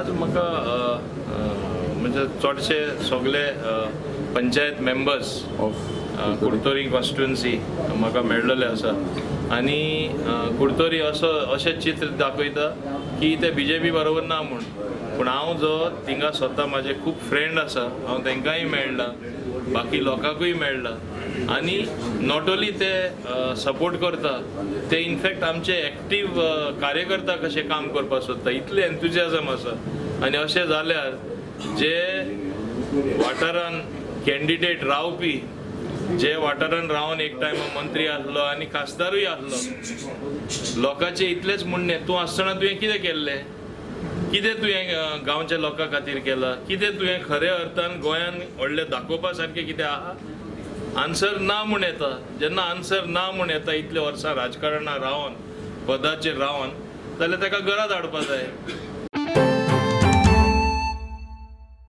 आज म्हाका म्हणजे चडशे सगळे पंचायत मेंबर्स कुडतरी कॉन्स्टिट्युएन्सी म्हाका मेळ्ळले आसा आनी कुडतरी असो अशें चित्र दाखयता की ते बीजेपी बरोबर ना म्हूण. पूण हांव जो थिंगा स्वता म्हाजे खूब फ्रेंड आसा, हांव तांकांय मेळ्ळा, बाकी लोकांकूय मेळ्ळा आनी not only ते सपोर्ट करता, ते इनफॅक्ट आमचे एक्टीव कार्यकर्ता कशे काम करपाक सोदता, इतले एन्थुजियाजम आसा. आनी अशें जाल्यार जे वाठारान कॅन्डिडेट रावपी, जे वाठारान रावन एक टायम मंत्री आसलो आनी खासदारूय आसलो, लोकांचें इतलेंच म्हणणें, तूं आसतना तुवें कितें केल्लें, कितें तुवें गांवच्या लोकां खातीर केलां, कितें तुवें खऱ्या अर्थान गोंयान व्हडलें दाखोवपा सारकें कितें आहा? आन्सर ना म्हूण येता. जेन्ना आन्सर ना म्हूण येता इतले वर्सां राजकारणां रावन, पदाचेर रावन, जाल्यार ताका घरा धाडपा जाय.